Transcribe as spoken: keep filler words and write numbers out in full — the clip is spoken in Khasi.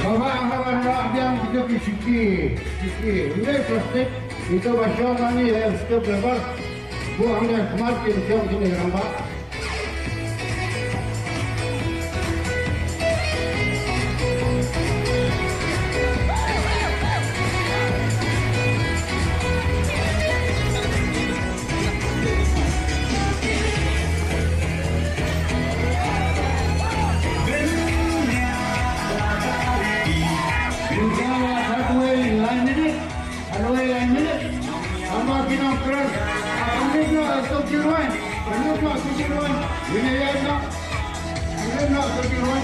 Baba, haba na biang kita ki siki, siki. Ini plastik, itu basyo kami ya, stop lebar. Bu ang dah kemar kin siang kini rambat. Bin kala khatwei lai minit, khatwei lai minit. Ama ki nongkren, a pynlip noh ïa ka stok jingruan, pynlip noh ka stok jingruan. Win ïa ïaid noh, pynlip noh ka stok jingruan.